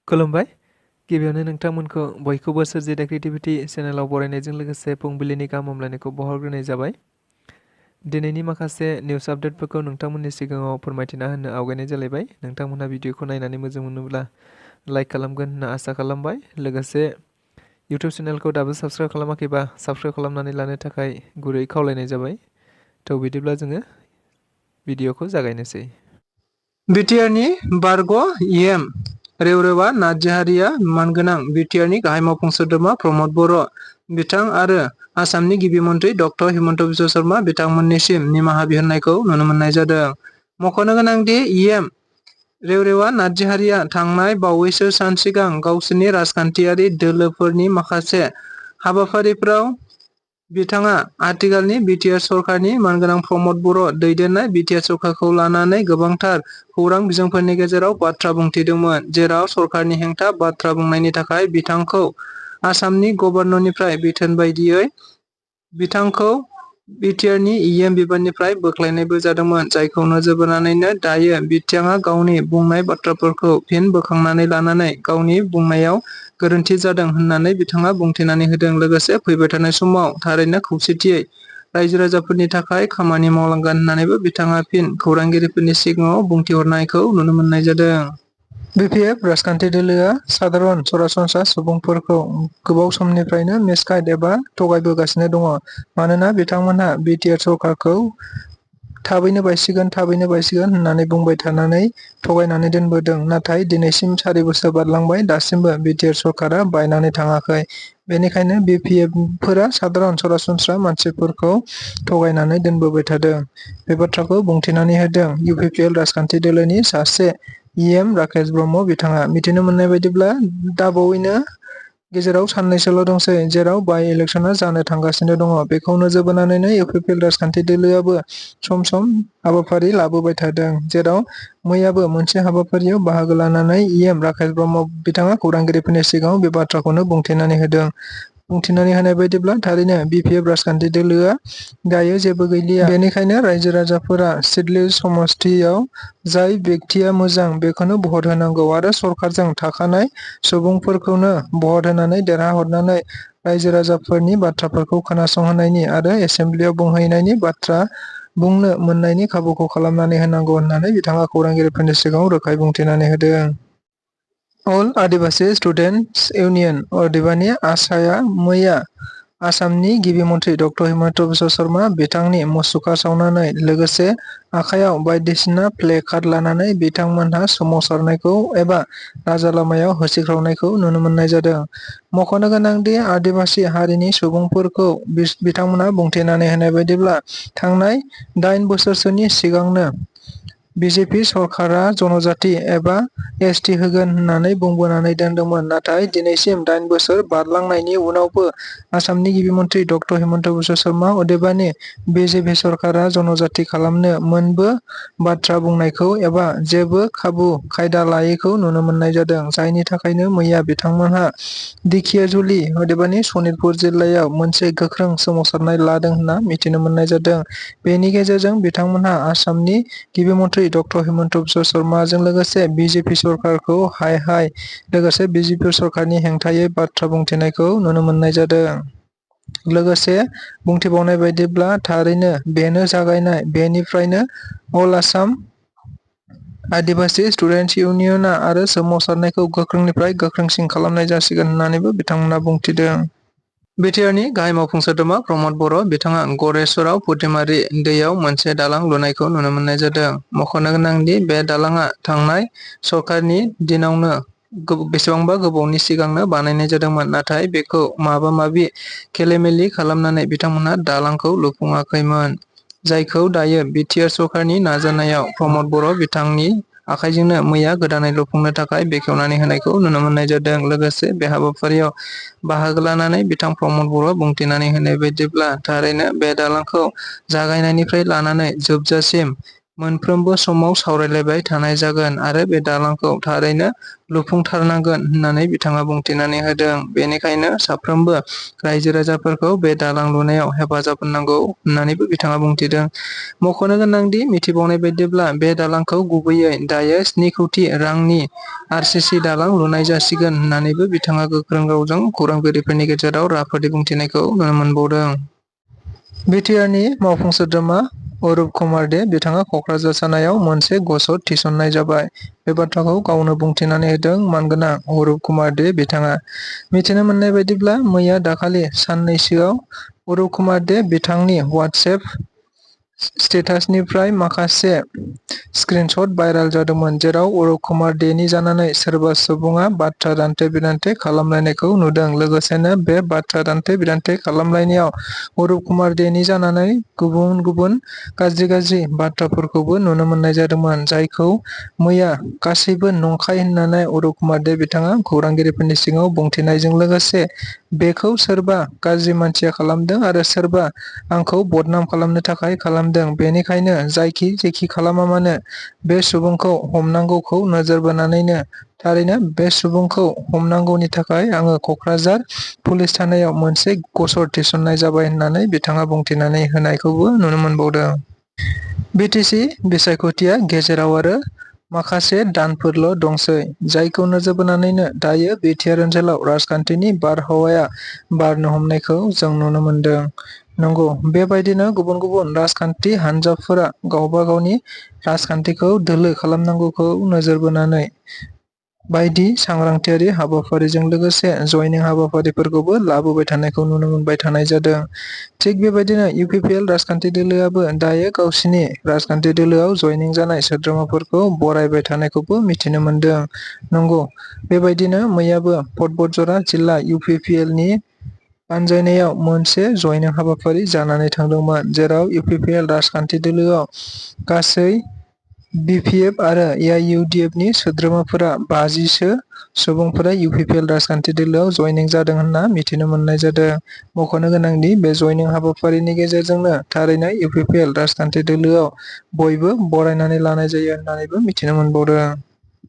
खुलुमबाय। गिबियावनो नोंथांमोनखौ बयखौबो सोरजिदा क्रिएटिभिटि चेनेलाव बरायनायजों लोगोसे फुंबिलिनि गाहाम हामलायनायखौ बावहरग्रोनाय जाबाय। दिनैनि माखासे निउस आपडेटफोरखौ नोंथांमोननि सिगाङाव फोरमायथिना होनो आवगायनाय जालायबाय। नोंथांमोनहा भिडिअखौ नायनानै मोजां मोनोब्ला लाइक खालामगोन होनना आसा खालामबाय। लोगोसे इउटिउब चेनेलखौ दाबो साबस्क्राइब खालामाखैबा साबस्क्राइब खालामनानै लानो थाखाय गुरै खावलायनाय जाबाय। थ' बिदिब्ला जोङो भिडिअखौ जागायनोसै। बिटिआरनि बारग' इएम रेवरेवा नार्जारिया मानगोनां बिटिआरनि गाहाय मावफुं सोद्रोमा प्रमद बर' बिथां आरो आसामनि गिबि मन्थ्रि डक्टर हिमन्त बिश्व शर्मा बिथांमोननिसिम निमाहा बिहरनायखौ नुनो मोननाय जादों। मख'नो गोनांदि इएम रेवरेवा नार्जारिया थांनाय बावैसो सान सिगां गावसोरनि राजखान्थियारि दोलोफोरनि माखासे हाबाफारिफोराव बिथाङा आथिखालनि बिटिआर सरकारनि मानगोनां प्रमद बर' दैदेननाय बिटिआर सरकारखौ लानानै गोबांथार खौरां बिजोंफोरनि गेजेराव बाथ्रा बुंथिदोंमोन, जेराव सरकारनि हेंथा बाथ्रा बुंनायनि थाखाय बिथांखौ आसामनि गभर्नरनिफ्राय बिथोन बायदियै बिथांखौ बिटिआरनि इएम बिबाननिफ्राय बोख्लायनायबो जादोंमोन, जायखौ नोजोर बोनानैनो दायो बिथाङा गावनि बुंनाय बाथ्राफोरखौ फिन बोखांनानै लानानै गावनि बुंनायाव गोरोन्थि जादों होननानै बिथाङा बुंथिनानै होदों। लोगोसे फैबाय थानाय समाव थारैनो खौसेथियै रायजो राजाफोरनि थाखाय खामानि मावलांगोन होननानैबो बिथाङा फिन खौरांगिरिफोरनि सिगाङाव बुंथिहरनायखौ नुनो मोननाय जादों। बिपिएफ राजखान्थि दोलोआ साधारन सरासनस्रा सुबुंफोरखौ गोबाव समनिफ्रायनो मिसगाइड एबा थगायबोगासिनो दङ, मानोना बिथांमोनहा बिटिआर सरकारखौ थाबैनो बायसिगोन होननानै बुंबाय थानानै थगायनानै दोनबोदों। नाथाय दिनैसिम 4 बोसोर बारलांबाय, दासिमबो बिटिआर सरकारा बायनानै थाङाखै। बेनिखायनो बिपिएफफोरा साधारन सरासनस्रा मानसिफोरखौ थगायनानै दोनबोबाय थादों। बे बाथ्राखौ बुंथिनानै होदों इउपिपिएल राजखान्थि दोलोनि सासे इएम राकेश ब्रह्म बिथाङा। मिथिनो मोननाय बायदिब्ला दाबावैनो गेजेराव साननैसोल' दंसै जेराव बाइ इलेक्शना जानो थांगासिनो दङ। बेखौ नोजोर बोनानैनो इउपिपिएल राजखान्थि दोलोआबो सम सम हाबाफारि लाबोबाय थादों, जेराव मैयाबो मोनसे हाबाफारियाव बाहागो लानानै इएम राकेश ब्रह्म बिथाङा खौरांगिरिफोरनि सिगाङाव बे बाथ्राखौनो बुंथिनानै होदों। बुंथिनानै होनाय बायदिब्ला थारैनो बिपिएफ राजखान्थि दोलोआ दायो जेबो गैलिया। बेनिखायनो रायजो राजाफोरा सिडली समस्तियाव जाय बेक्तिया मोजां बेखौनो भट होनांगौ आरो सरकारजों थाखानाय सुबुंफोरखौनो भट होनानै देरहाहरनानै रायजो राजाफोरनि बाथ्राफोरखौ खोनासंहोनायनि आरो एसेम्ब्लियाव बुंहैनायनि बाथ्रा बुंनो मोननायनि खाबुखौ खालामनानै होनांगौ होननानै बिथाङा खौरांगिरिफोरनि सिगाङाव रोखायै बुंथिनानै होदों। अल आदिबासि स्टुडेन्टस इउनियन अदेबानि आसाया मैया आसामनि गिबि मन्थ्रि डक्टर हिमन्त बिश्व शर्मा बिथांनि मुसुखा सावनानै लोगोसे आखायाव बायदिसिना प्ले कार्ड लानानै बिथांमोनहा सोमावसारनायखौ एबा राजालामायाव होसिख्रावनायखौ नुनो मोननाय जादों। मख'नो गोनांदि आदिबासि हारिनि सुबुंफोरखौ बिथांमोनहा बुंथिनानै होनाय बायदिब्ला थांनाय 8 बोसोरसोनि सिगांनो बिजेपि सरकारा जनजाति एबा एसटि होगोन होननानै बुंबोनानै दोनदोंमोन, नाथाय दिनैसिम 8 बोसोर बारलांनायनि उनावबो आसामनि गिबि मन्थ्रि डक्टर हिमन्त बिश्व शर्मा अदेबानि बिजेपि सरकारा जनजाति खालामनो मोनबो बाथ्रा बुंनायखौ एबा जेबो खाबु खायदा लायैखौ नुनो मोननाय जादों, जायनि थाखायनो मैया बिथांमोनहा दिखियाजुलि अदेबानि सनितपुर जिल्लायाव मोनसे गोख्रों सोमावसारनाय लादों होनना मिथिनो मोननाय जादों। बेनि गेजेरजों बिथांमोनहा आसामनि गिबि मन्थ्रि डक्टर हिमन्त बिश्व शर्माजों लोगोसे बिजेपि सरकारखौ हाय लोगोसे बिजेपि सरकारनि हेंथायै बाथ्रा बुंथिनायखौ नुनो मोननाय जादों। लोगोसे बुंथिबावनाय बायदिब्ला थारैनो बेनो जागायनाय, बेनिफ्रायनो अल आसाम आदिबासि स्टुडेन्टस इउनियनआ आरो सोमावसारनायखौ गोख्रोंनिफ्राय गोख्रोंसिन खालामनाय जासिगोन होननानैबो बिथांमोनहा बुंथिदों। बिटिआरनि गाहाय मावफुं सोद्रोमा प्रमद बर' बिथाङा गरेस्वराव पुथिमारि दैयाव मोनसे दालां लुनायखौ नुनो मोननाय जादों। मख'नो गोनांदि बे दालांआ थांनाय सरकारनि दिनावनो बेसेबांबा गोबावनि सिगांनो बानायनाय जादोंमोन, नाथाय बेखौ माबा माबि खेलेमेलि खालामनानै बिथांमोनहा दालांखौ लुफुङाखैमोन, जायखौ दायो बिटिआर सरकारनि नाजानायाव प्रमद बर' बिथांनि आखाइजोंनो मैया गोदानै लुफुंनो थाखाय बेखेवनानै होनायखौ नुनो मोननाय जादों। लोगोसे बे हाबाफारियाव बाहागो लानानै बिथां प्रमद बर'आ बुंथिनानै होनाय बायदिब्ला थारैनो बे दालांखौ जागायनायनिफ्राय लानानै जोबजासिम मोनफ्रोमबो समाव सावरायलायबाय थानाय जागोन आरो बे दालांखौ थारैनो लुफुंथारनांगोन होननानै बिथाङा बुंथिनानै होदों। बेनिखायनो साफ्रोमबो रायजो राजाफोरखौ बे दालां लुनायाव हेफाजाब होनांगौ होननानैबो बिथाङा बुंथिदों। मख'नो गोनांदि मिथिबावनाय बायदिब्ला बे दालांखौ गुबैयै दायो 7 कौटि रांनि आरसिसि दालां लुनाय जासिगोन होननानैबो बिथाङा गोख्रों रावजों खौरांगिरिफोरनि गेजेराव राफोदै बुंथिनायखौ नुनो मोनबावदों। बिटिआरनि मावफुं सोद्रोमा अरुप कुमार दे बिथाङा क'क्राझार सानायाव मोनसे गसर थिसननाय जाबाय। बे बाथ्राखौ गावनो बुंथिनानै होदों मानगोनां अरुप कुमार दे बिथाङा। मिथिनो मोननाय बायदिब्ला मैया दाखालि साननैसोआव अरुप कुमार दे बिथांनि वाट्सएप स्टेटासनिफ्राय माखासे स्क्रिनशट भाइरेल जादोंमोन, जेराव अरुप कुमार देनि जानानै सोरबा सुबुङा बाथ्रा दान्थे-बिदान्थे खालामलायनायखौ नुदों। लोगोसेनो बे बाथ्रा दान्थे-बिदान्थे खालामलायनायाव अरुप कुमार देनि जानानै गुबुन गुबुन गाज्रि बाथ्राफोरखौबो नुनो मोननाय जादोंमोन, जायखौ मैया गासैबो नंखाय होननानै अरुप कुमार दे बिथाङा खौरांगिरिफोरनि सिगाङाव बुंथिनायजों लोगोसे बेखौ सोरबा गाज्रि मानसिया खालामदों आरो सोरबा आंखौ बदनाम खालामनो थाखाय खालामदों। बेनिखायनो जायखि जेखि खालामा मानो बे सुबुंखौ हमनांगौखौ नोजोर बोनानैनो थारैनो बे सुबुंखौ हमनांगौनि थाखाय आङो क'क्राझार पुलिस थानायाव मोनसे गसर थिसननाय जाबाय होननानै बिथाङा बुंथिनानै होनायखौबो नुनो मोनबावदों। बिटिसि बिसायख'थिया गेजेराव आरो माखासे दानफोरल' दंसै, जायखौ नोजोर बोनानैनो दायो बिटिआर ओनसोलाव राजखान्थिनि बारहावाया बारनो हमनायखौ जों नुनो मोनदों। नंगौ, बेबायदिनो गुबुन गुबुन राजखान्थि हान्जाफोरा गावबा गावनि राजखान्थिखौ दोलो खालामनांगौखौ नोजोर बोनानै बायदि सांग्रांथियारि हाबाफारिजों लोगोसे जयनिं हाबाफारिफोरखौबो लाबोबाय थानायखौ नुनो मोनबाय थानाय जादों। थिग बेबायदिनो इउपिपिएल राजखान्थि दोलोआबो दायो गावसिनि राजखान्थि दोलोआव जयनिं जानाय सोद्रोमाफोरखौ बरायबाय थानायखौबो मिथिनो मोनदों। नंगौ, बेबायदिनो मैयाबो पदबजरा जिल्ला इउपिपिएलनि बानजायनायाव मोनसे जयनिं हाबाफारि जानानै थांदोंमोन, जेराव इउपिपिएल राजखान्थि दोलोआव गासै बिपिएफ आरो एआइइउडिएफनि सोद्रोमाफोरा 50 सो सुबुंफोरा इउपिपिएल राजखान्थि दोलोआव जयनिं जादों होनना मिथिनो मोननाय जादों। मख'नो गोनांदि बे जयनिं हाबाफारिनि गेजेरजोंनो थारैनो इउपिपिएल राजखान्थि दोलोआव बयबो बरायनानै लानाय जायो होननानैबो मिथिनो मोनबावदों।